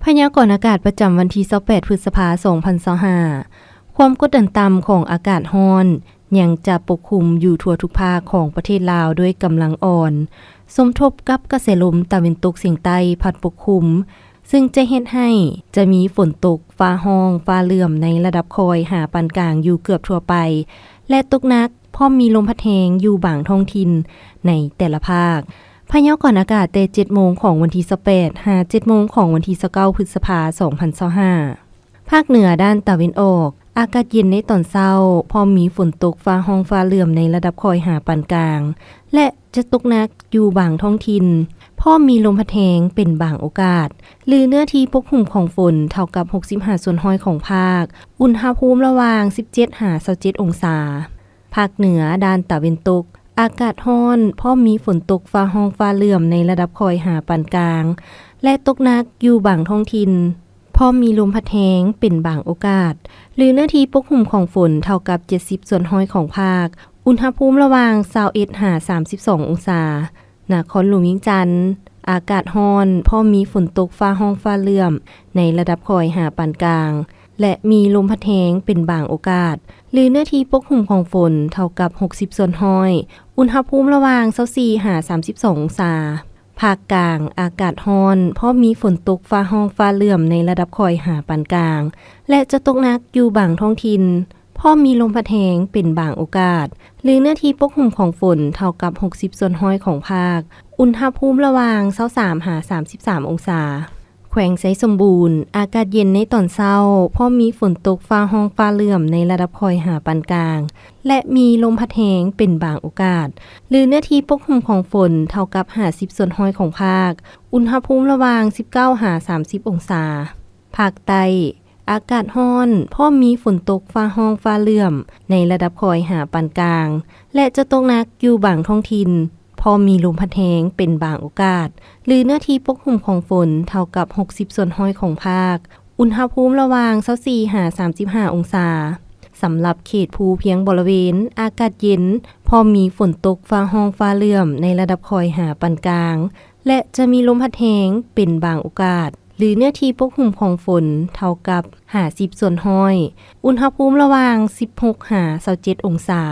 ພະຍາກອນອາກາດປະຈຳວັນທີຊາວແປດ ພຶດສະພາ ສອງພັນຊາວຫ້າ ຄວາມກົດດັນຕ່ຳຂອງອາກາດຮ້ອນ ຍັງຈະປົກຄຸມຢູ່ທົ່ວທຸກພາກຂອງປະເທດລາວດ້ວຍກຳລັງອ່ອນ, ສົມທົບກັບກະແສລົມຕາເວັນຕົກສຽງໃຕ້ພັດປົກຄຸມ, ຊຶ່ງຈະເຮັດໃຫ້ຈະມີຝົນຕົກ, ຟ້າຮ້ອງ, ຟ້າເຫຼື້ອມໃນລະດັບຄ່ອຍຫາປານກາງຢູ່ເກືອບທົ່ວໄປ ແລະ ຕົກໜັກ, ພ້ອມມີລົມພັດແຮງຢູ່ບາງທ້ອງຖິ່ນໃນແຕ່ລະພາກ. ພະຍາກອນອາກາດແຕ່ເຈັດໂມງຂອງວັນທີຊາວແປດ ຫາເຈັດໂມງຂອງວັນທີຊາວເກົ້າ ພຶດສະພາ ສອງພັນຊາວຫ້າ. ພາກເໜືອດ້ານຕາເວັນອອກ, ອາກາດເຢັນໃນຕອນເຊົ້າ, ພ້ອມມີຝົນຕົກ, ຟ້າຮ້ອງ, ຟ້າເຫຼື້ອມໃນລະດັບຄ່ອຍຫາປານກາງ ແລະ ຈະຕົກໜັກຢູ່ບາງທ້ອງຖິ່ນ, ພ້ອມມີລົມພັດແຮງເປັນບາງໂອກາດ, ຫຼື ເນື້ອທີ່ປົກຫຸ້ມຂອງຝົນເທົ່າກັບ ຫົກສິບຫ້າສ່ວນຮ້ອຍຂອງພາກ, ອຸນຫະພູມລະຫວ່າງ ສິບເຈັດ ຫາ ຊາວເຈັດ ອົງສາ. ພາກເໜືອດ້ານຕາເວັນຕົກ, ອາກາດຮ້ອນ, ພ້ອມມີຝົນຕົກ, ຟ້າຮ້ອງ, ຟ້າເຫຼື້ອມໃນລະດັບຄ່ອຍຫາປານກາງ ແລະ ຕົກໜັກຢູ່ບາງທ້ອງຖິ່ນ, ພ້ອມມີລົມພັດແຮງເປັນບາງໂອກາດ, ຫຼື ເນື້ອທີ່ປົກຫຸ້ມຂອງຝົນເທົ່າກັບ ເຈັດສິບສ່ວນຮ້ອຍຂອງພາກ, ອຸນຫະພູມລະຫວ່າງ ຊາວເອັດ ຫາ ສາມສິບສອງ ອົງສາ. ນະຄອນຫຼວງວຽງຈັນ, ອາກາດຮ້ອນ, ພ້ອມມີຝົນຕົກ, ຟ້າຮ້ອງ, ຟ້າເຫຼື້ອມໃນລະດັບຄ່ອຍຫາປານກາງ ແລະ ມີລົມພັດແຮງເປັນບາງໂອກາດ, ຫຼື ເນື້ອທີ່ປົກຫຸ້ມຂອງຝົນເທົ່າກັບ ຫົກສິບສ່ວນຮ້ອຍ, ອຸນຫະພູມລະຫວ່າງ ຊາວສີ່ ຫາ ສາມສິບສອງ ອົງສາ. ພາກກາງ, ອາກາດຮ້ອນ, ພ້ອມມີຝົນຕົກ, ຟ້າຮ້ອງ, ຟ້າເຫຼື້ອມໃນລະດັບຄ່ອຍຫາປານກາງ ແລະ ຈະຕົກໜັກຢູ່ບາງທ້ອງຖິ່ນ, ພ້ອມມີລົມພັດແຮງເປັນບາງໂອກາດ, ຫຼື ເນື້ອທີ່ປົກຫຸ້ມຂອງຝົນເທົ່າກັບ ຫົກສິບສ່ວນຮ້ອຍຂອງພາກ, ອຸນຫະພູມລະຫວ່າງ ຊາວສາມ ຫາ ສາມສິບສາມ ອົງສາ. ແຂວງໄຊສົມບູນ, ອາກາດເຢັນໃນຕອນເຊົ້າ, ພ້ອມມີຝົນຕົກ, ຟ້າຮ້ອງ, ຟ້າເຫຼື້ອມໃນລະດັບຄ່ອຍຫາປານກາງ ແລະ ມີລົມພັດແຮງເປັນບາງໂອກາດ, ຫຼື ເນື້ອທີ່ປົກຫຸ້ມຂອງຝົນເທົ່າກັບ ຫ້າສິບສ່ວນຮ້ອຍຂອງພາກ, ອຸນຫະພູມລະຫວ່າງ ສິບເກົ້າ ຫາ ສາມສິບ ອົງສາ. ພາກໃຕ້, ອາກາດຮ້ອນ, ພ້ອມມີຝົນຕົກ, ຟ້າຮ້ອງ, ຟ້າເຫຼື້ອມໃນລະດັບຄ່ອຍຫາປານກາງ ແລະ ຈະຕົກໜັກຢູ່ບາງທ້ອງຖິ່ນ, ພ້ອມມີລົມພັດແຮງເປັນບາງໂອກາດ, ຫຼື ເນື້ອທີ່ປົກຫຸ້ມຂອງຝົນເທົ່າກັບ ຫົກສິບສ່ວນຮ້ອຍຂອງພາກ, ອຸນຫະພູມລະຫວ່າງ ຊາວສີ່ ຫາ ສາມສິບຫ້າ ອົງສາ. ສຳລັບເຂດພູພຽງບໍລິເວນ, ອາກາດເຢັນ, ພ້ອມມີຝົນຕົກ, ຟ້າຮ້ອງ, ຟ້າເຫຼື້ອມໃນລະດັບຄ່ອຍຫາປານກາງ ແລະ ຈະມີລົມພັດແຮງເປັນບາງໂອກາດ, ຫຼື ເນື້ອທີ່ປົກຫຸ້ມຂອງຝົນເທົ່າກັບ ຫ້າສິບສ່ວນຮ້ອຍ, ອຸນຫະພູມລະຫວ່າງ ສິບຫົກ ຫາ ຊາວເຈັດ ອົງສາ.